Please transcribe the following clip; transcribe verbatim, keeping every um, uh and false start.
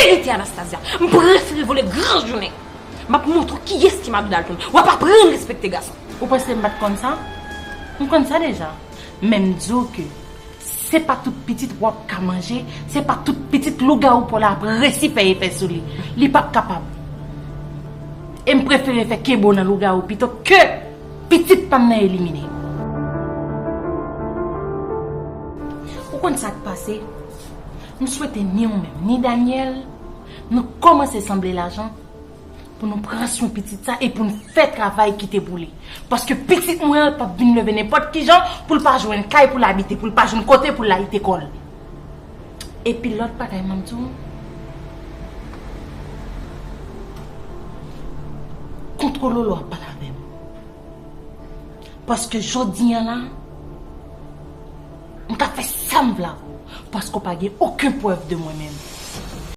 Ete Anastasia, m prefere vole gran jounen. M ap montre w kiyès ki mari Dalton. W ap aprann respekte gason. Ou panse m pa t konn sa? M konn sa deja. Men m di w ke se pa tout pitit w ap ka manje, se pa tout pitit lougawou pa w la ap resi fè efè sou li. Li p ap kapab. E m prefere fè kenbe w nan lougawou pito ke pitit pa m nan elimine. Ou konn sa k pase? M swete ni ou menm, ni Daniel, nou kòmanse sanble lajan pou nou pran swen pitit sa e pou n fè travay ki te pou li. Paske pitit mwen an p ap vin leve nenpòt ki jan pou l pa jwenn kay pou l abite, pou l pa jwenn kote pou l al te kòl. Epi lòt bagay m ap di w, kontwolo lò ap pale avè m. Paske jodi an la, m ka fè sa m vle avè w. Paske w pa gen okenn prèv de mwen menm.